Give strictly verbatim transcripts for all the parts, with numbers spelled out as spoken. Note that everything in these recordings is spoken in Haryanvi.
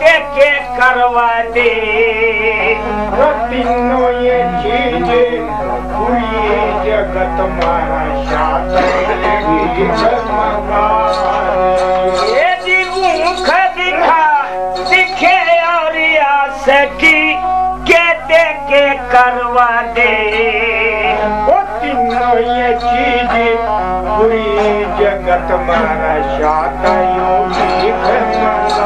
के करवा दे। वो तीनों ये चीज पूरी जगत मारा शासन की चमका। ये जी भूख दिखा दिखे और आस की, के दे के करवा दे। वो तीनों ये चीज पूरी जगत मारा शाता योगी भगवान।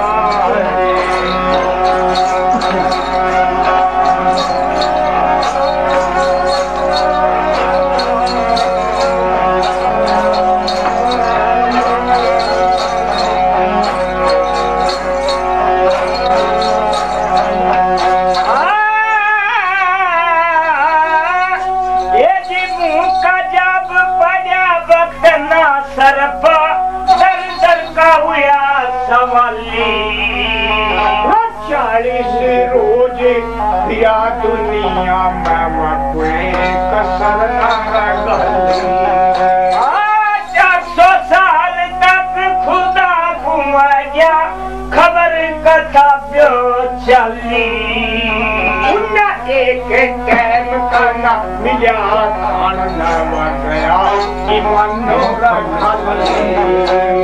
ये जी मुँह का जब पड़ा वक्त ना सर पा, दर दर का हुआ सवाली। चालीस रोज फिरा दुनिया में, मैं कोई कसर ना घाली। आ, चार सौ साल तक खुदा घुमा गया, खबर कथा प्यो चली। उन्हें एक टाइम का ना मिला, खान ना गया, ईमान नौरा खाली।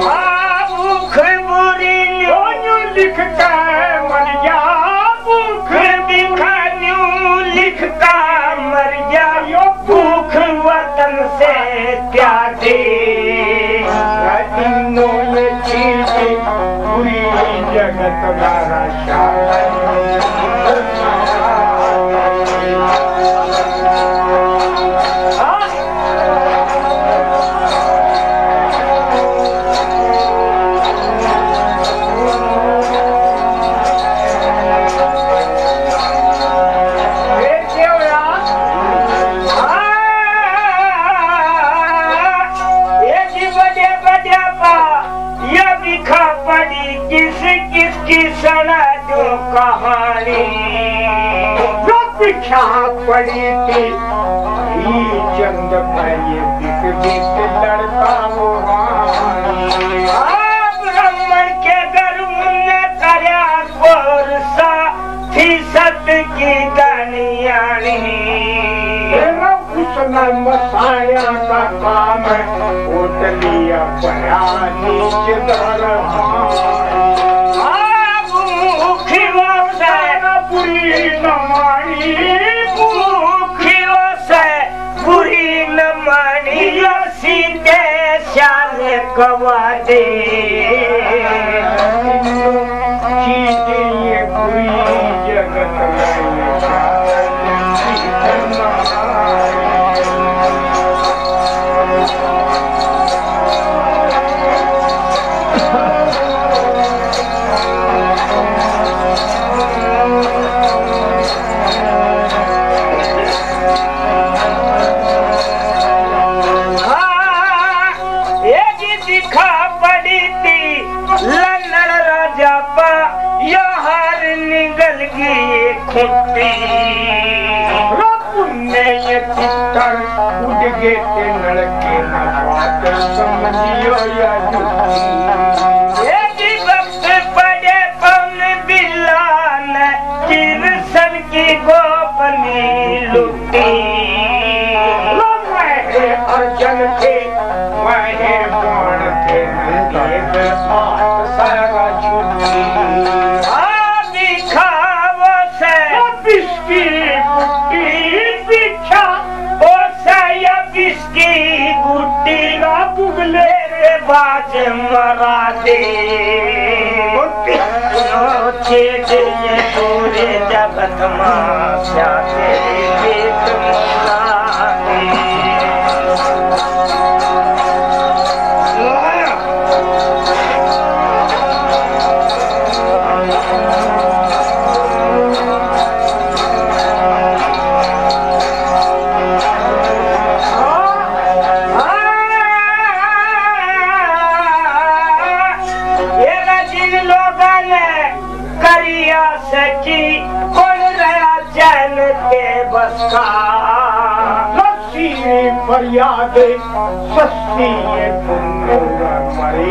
आ, भूख बुरी न्यू लिख के मर गया, भूख दिखा न्यू लिख के मर गया, यो भूख वतन से त्यागे। तीनों ये चीज पूरी जगत मारा शान। ये दिखा पड़ी किस किस की सुना दूं कहानी। जो पीछा पड़ी थी, ई चंद पे ये बिक बिक लड़का वो रानी। आ, ब्राह्मण के गर्भ ने करया कोरसा, थी सत की धनियाणी। उसने मसाया का काम उठलिया पया नीचे दर। आ, भूख वसे बुरी न मानी, भूख वसे बुरी न मानी, यो सीधे शान कवा दे। चीज ये बुरी जगत में हाँ, ये जी दिखा पड़ी थी लन्नड़ राजा पा, यो हार निकल गई खुट्टी। ने ये चित्तर उड़ गए थे लड़के ना बात समझियो या झूठी। ये जी वक्त पड़े पवन बिल्ला ने कृष्ण की गोपनी लुटी। लो वह अर्जन थे, वह बाण थे, देख बात सारा छुट्टी। आ दिखावो से बिस्की बुट्टी पीछा, ओ साया बिस्की बुट्टी ना बुगले रे बाज मरा दे। ओ चेत ये पूरे जगत मा स्याते गीत मुरारी। ये जिन लोगों ने करिया सकी, कौन रहा चैन के बस का। सस्सी फरियाद, सस्सी ये पुन्नू मरे,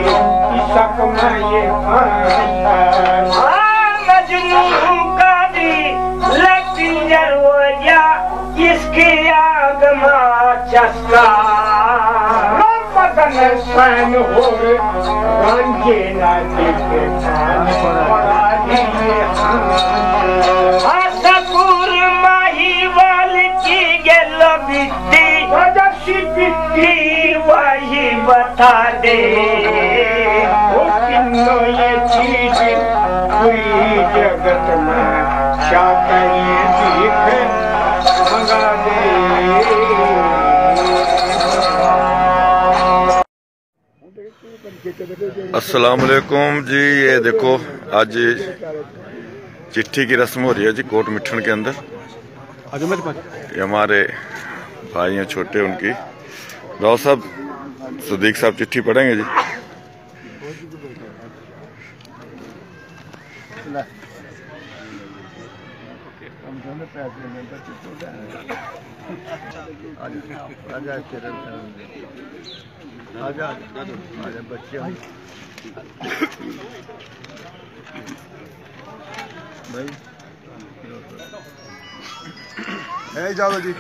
इसक में ये फंस। मजनू का दिल पिंजर हो गया, इसकी आग मा चस्का। मदन सैन हो रे, रांझे ना देखे कान पड़ा नहीं। आशापुर माहीवाल की गेल बिट्टी, गजब सी बिट्टी वही बता दे। ओ किन्नो ये चीज पूरी जगत में शाकरी दिख मंगा दे। अस्सलाम वालेकुम जी, ये देखो आज चिट्ठी की रस्म हो रही है जी कोट मिठन के अंदर। ये हमारे भाई हैं छोटे, उनकी राव साहब, सदीक साहब चिट्ठी पढ़ेंगे जी। ले। हम दोनों पैसे में बच्चे तो ले। आजा, आजा, तेरे, आजा, आजा, बच्चे। भाई। ए, जाओ जी।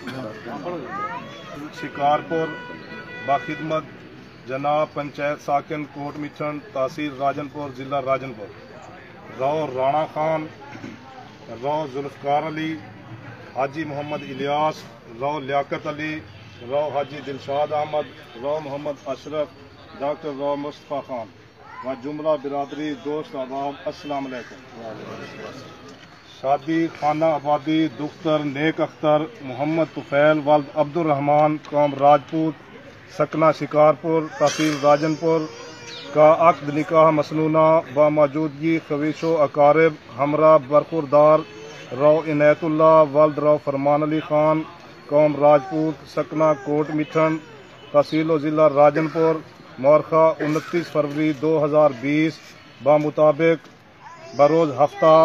शिकारपुर, बाखिदमत, जनाब पंचायत साकिन कोट मिठन, तहसील राजनपुर, जिला राजनपुर, राव राणा खान, राव जुल्फकार अली, हाजी मोहम्मद इलियास, राव लियाकत अली, राव हाजी दिलशाद अहमद, राव मोहम्मद अशरफ, डॉक्टर राव मुस्तफ़ा खान व जुमला बिरादरी, दोस्त अहबाब, अस्सलाम वालेकुम। शादी खाना आबादी दुख्तर नेक अख्तर, मोहम्मद तुफैल वल्द अब्दुल रहमान, कौम राजपूत, सकना शिकारपुर, तहसील राजनपुर का अक्द निकाह मसनूना बमौजूदगी खवीशो अकारब हमरा बरखुरदार राव इनायतुल्ला वल्द राव फरमान अली खान, कौम राजपूत, सकना कोट मिठन, तहसील व जिला राजनपुर, मौरखा उनतीस फरवरी दो हज़ार बीस बमुताबिक बरोज हफ्ता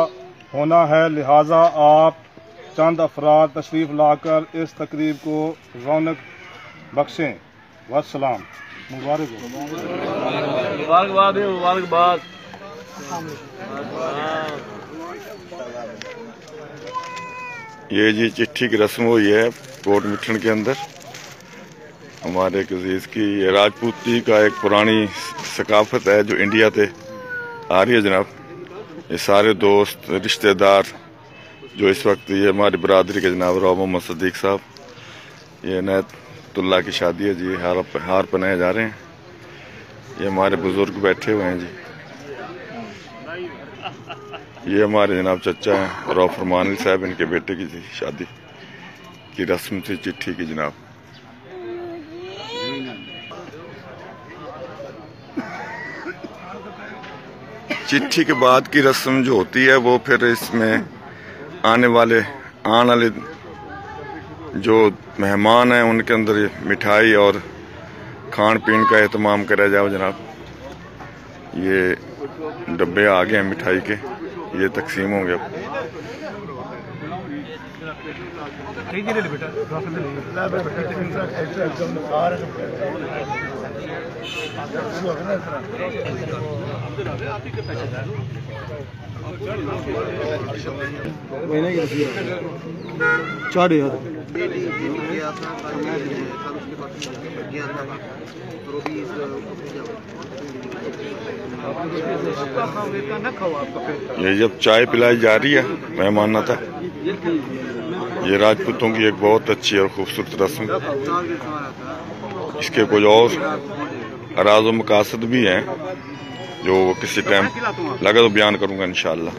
होना है, लिहाजा आप चंद अफराद तशरीफ लाकर इस तकरीब को रौनक बख्शें। वस्सलाम। मुबारक हो। मुबारकबाद है, मुबारकबाद। ये जी चिट्ठी की रस्म हुई है कोट मिठन के अंदर। हमारे एक अजीज की, ये राजपूती का एक पुरानी सकाफत है जो इंडिया से आ रही है जनाब। ये सारे दोस्त, रिश्तेदार जो इस वक्त, ये हमारी बरादरी के जनाब राव मोहम्मद सदीक साहब, ये इनायतुल्ला की शादी है जी, हार, हार पहनाए जा रहे हैं। ये हमारे बुजुर्ग बैठे हुए हैं जी। ये हमारे जनाब चचा हैं राव फरमान अली साहब, इनके बेटे की थी शादी की रस्म थी चिट्ठी की जनाब। चिट्ठी के बाद की रस्म जो होती है, वो फिर इसमें आने वाले, आने वाले जो मेहमान हैं, उनके अंदर ये मिठाई और खान पीन का एहतमाम करा जाओ जनाब। ये डब्बे आ गए हैं मिठाई के, ये तकसीम होंगे अब। चार यार। ये जब चाय पिलाई जा रही है मेहमाना तक, ये राजपूतों की एक बहुत अच्छी और खूबसूरत रस्म। इसके कुछ और राज व मकासद भी हैं, जो किसी टाइम लगे तो बयान करूंगा इंशाअल्लाह।